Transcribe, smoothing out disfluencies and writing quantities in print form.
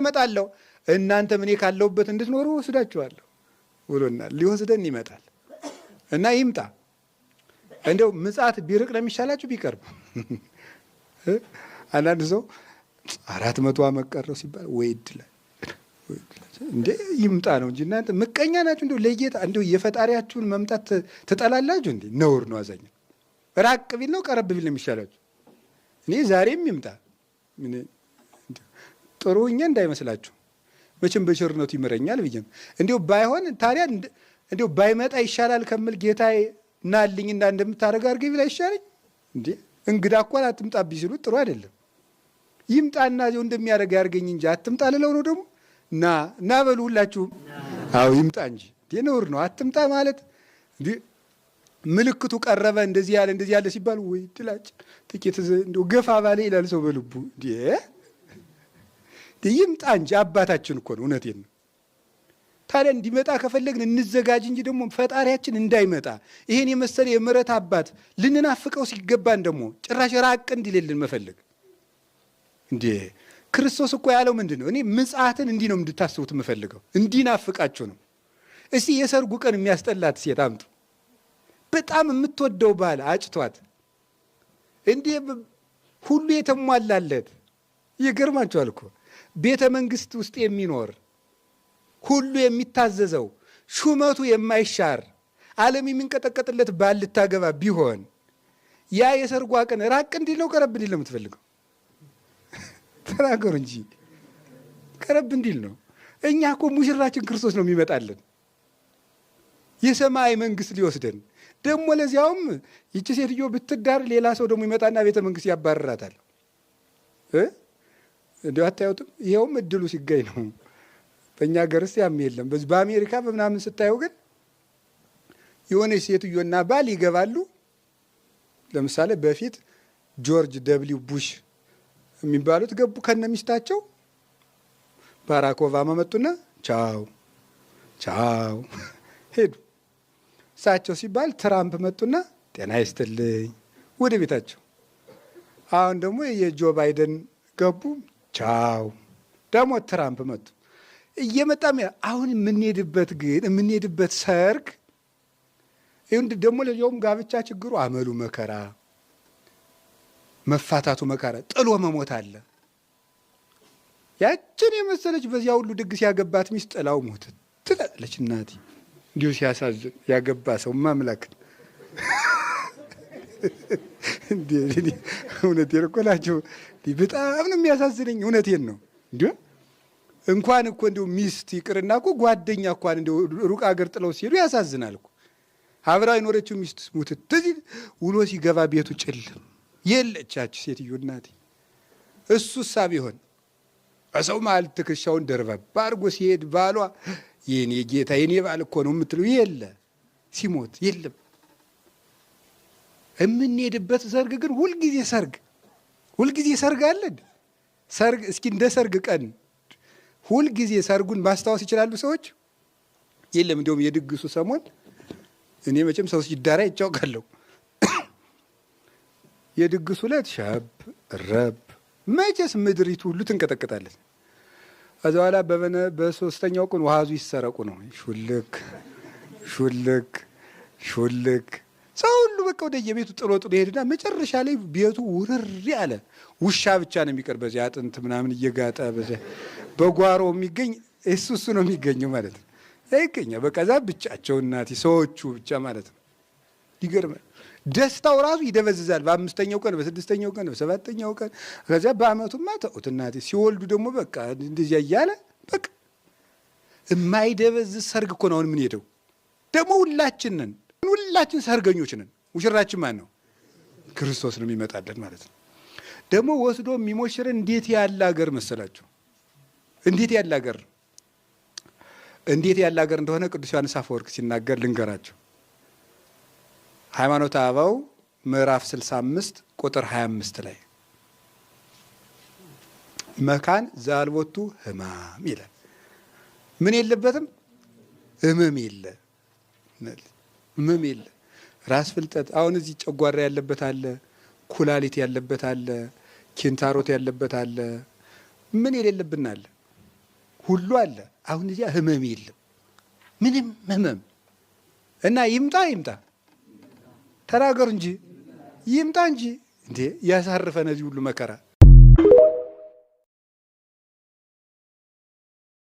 እመጣለሁ፣ እናንተም እኔ ካለሁበት እንድትኖሩ ወስዳችኋለሁ ብሎናል። ሊወስደን ይመጣል እና ይምጣ። እንደው ምጽአት ቢርቅ ነው የሚሻላችሁ ቢቀርብ? አንዳንድ ሰው 400 ዓመት ቀረው ሲባል ወይ እድል እንዴ ይምጣ ነው እንጂ እናንተ ምቀኛ ናችሁ። እንደው ለጌታ እንደው የፈጣሪያችሁን መምጣት ትጠላላችሁ እንዴ? ነውር ነው። አዛኛ ራቅ ቢል ነው ቀረብ ቢል ነው የሚሻላችሁ? እኔ ዛሬም ይምጣ ጥሩ እኛ እንዳይመስላችሁ መቼም በቸርነቱ ይምረኛል ብዬ ነው። እንዲሁ ባይሆን ታዲያ እንዲሁ ባይመጣ ይሻላል ከምል ጌታዬ ናልኝና እንደምታደርግ አድርገኝ ቢል አይሻለኝ እንዴ? እንግዳ እኳን አትምጣብኝ ሲሉት ጥሩ አይደለም። ይምጣና እዚያው እንደሚያደርግ ያድርገኝ እንጂ አትምጣ ልለው ነው ደግሞ። ና ና በሉ ሁላችሁም። አዎ ይምጣ እንጂ ነውር ነው አትምጣ ማለት። እንዲህ ምልክቱ ቀረበ እንደዚህ ያለ እንደዚህ ያለ ሲባል ወይ ድላችን ጥቂት እንደው ገፋ ባለ ይላል ሰው በልቡ። እንዴ ይምጣ እንጂ አባታችን እኮ ነው። እውነቴን ነው። ታዲያ እንዲመጣ ከፈለግን እንዘጋጅ እንጂ ደግሞ ፈጣሪያችን እንዳይመጣ ይሄን የመሰለ የምሕረት አባት ልንናፍቀው ሲገባን ደግሞ ጭራሽ ራቅ እንዲልልን መፈለግ እንዴ! ክርስቶስ እኮ ያለው ምንድን ነው? እኔ ምጽአትን እንዲህ ነው እንድታስቡት የምፈልገው፣ እንዲናፍቃችሁ ነው። እስቲ የሰርጉ ቀን የሚያስጠላት ሴት አምጡ። በጣም የምትወደው ባል አጭቷት እንዲህ ሁሉ የተሟላለት ይገርማችኋል እኮ ቤተ መንግስት ውስጥ የሚኖር ሁሉ የሚታዘዘው ሹመቱ የማይሻር ዓለም የሚንቀጠቀጥለት ባል ልታገባ ቢሆን ያ የሰርጓ ቀን ራቅ እንዲል ነው ቀረብ እንዲል ነው የምትፈልገው? ተናገሩ እንጂ ቀረብ እንዲል ነው። እኛ እኮ ሙሽራችን ክርስቶስ ነው የሚመጣልን የሰማይ መንግስት ሊወስደን። ደግሞ ለዚያውም ይቺ ሴትዮ ብትዳር ሌላ ሰው ደግሞ ይመጣና ቤተ መንግስት ያባርራታል። እንዲሁ አታዩትም? ይኸውም እድሉ ሲገኝ ነው። በእኛ ሀገርስ ያም የለም። በዚህ በአሜሪካ በምናምን ስታየው ግን የሆነች ሴትዮና ባል ይገባሉ። ለምሳሌ በፊት ጆርጅ ደብሊው ቡሽ የሚባሉት ገቡ ከነ ሚስታቸው። ባራክ ኦባማ መጡና ቻው ቻው ሄዱ። እሳቸው ሲባል ትራምፕ መጡና ጤና ይስጥልኝ ወደ ቤታቸው። አሁን ደግሞ የጆ ባይደን ገቡ፣ ቻው ደግሞ ትራምፕ መጡ። እየመጣም አሁን የምንሄድበት ግን የምንሄድበት ሰርግ ደግሞ ለዚያውም ጋብቻ ችግሩ አመሉ መከራ፣ መፋታቱ መከራ፣ ጥሎ መሞት አለ። ያችን የመሰለች በዚያ ሁሉ ድግስ ያገባት ሚስት ጥላው ሞት ትላለች እናቴ። እንዲሁ ሲያሳዝን ያገባ ሰው ማምላክ እውነቴን እኮ እላቸው በጣም ነው የሚያሳዝነኝ። እውነቴን ነው። እንዲሁ እንኳን እኮ እንዲሁ ሚስት ይቅርና እኮ ጓደኛ እንኳን እንዲሁ ሩቅ አገር ጥለው ሲሄዱ ያሳዝናል እኮ። አብራው የኖረችው ሚስት ሙት ትዚህ ውሎ ሲገባ ቤቱ ጭልም የለቻች ሴትዮ እናቴ። እሱሳ ቢሆን ሰው መሀል ትከሻውን ደርበብ አድርጎ ሲሄድ ባሏ የኔ ጌታ የኔ ባል እኮ ነው የምትለው የለ፣ ሲሞት የለም። የምንሄድበት ሰርግ ግን ሁልጊዜ ሰርግ ሁልጊዜ ሰርግ አለን። ሰርግ እስኪ እንደ ሰርግ ቀን ሁልጊዜ ሰርጉን ማስታወስ ይችላሉ ሰዎች? የለም። እንዲሁም የድግሱ ሰሞን እኔ መቼም ሰው ሲዳራ ይጫውቃለሁ። የድግሱ ዕለት ሸብ ረብ መቼስ ምድሪቱ ሁሉ ትንቀጠቀጣለች። ከዛ በኋላ በሶስተኛው ቀን ውሃዙ ይሰረቁ ነው። ሹልክ ሹልክ ሹልክ ሰው ሁሉ በቃ ወደ የቤቱ ጥሎ ጥሎ ይሄድና መጨረሻ ላይ ቤቱ ውርር ያለ ውሻ ብቻ ነው የሚቀር። በዚያ አጥንት ምናምን እየጋጠ በዚያ በጓሮ የሚገኝ እሱ እሱ ነው የሚገኘው ማለት ነው። ይገኛል በቃ እዛ ብቻቸው እናቴ ሰዎቹ ብቻ ማለት ነው። ይገርማል። ደስታው ራሱ ይደበዝዛል። በአምስተኛው ቀን፣ በስድስተኛው ቀን፣ በሰባተኛው ቀን ከዚያ በአመቱማ ተውት እናቴ። ሲወልዱ ደግሞ በቃ እንደዚያ እያለ በቃ የማይደበዝዝ ሰርግ እኮ ነው አሁን የምንሄደው። ደግሞ ሁላችን ነን፣ ሁላችን ሰርገኞች ነን። ሙሽራችን ማን ነው? ክርስቶስ ነው የሚመጣለን ማለት ነው። ደግሞ ወስዶ የሚሞሽረን እንዴት ያለ ሀገር መሰላችሁ? እንዴት ያለ ሀገር እንዴት ያለ ሀገር እንደሆነ ቅዱስ ዮሐንስ አፈወርቅ ሲናገር ልንገራቸው። ሃይማኖተ አበው ምዕራፍ 65 ቁጥር 25 ላይ መካን ዘአልቦቱ ሕማም ይላል። ምን የለበትም? ሕመም የለ፣ ሕመም የለ። ራስ ፍልጠት አሁን እዚህ ጨጓራ ያለበት አለ፣ ኩላሊት ያለበት አለ፣ ኪንታሮት ያለበት አለ። ምን የሌለብን አለ? ሁሉ አለ። አሁን እዚያ ህመም የለም፣ ምንም ህመም እና ይምጣ ይምጣ፣ ተናገሩ እንጂ ይምጣ እንጂ እንዴ ያሳርፈን እዚህ ሁሉ መከራ።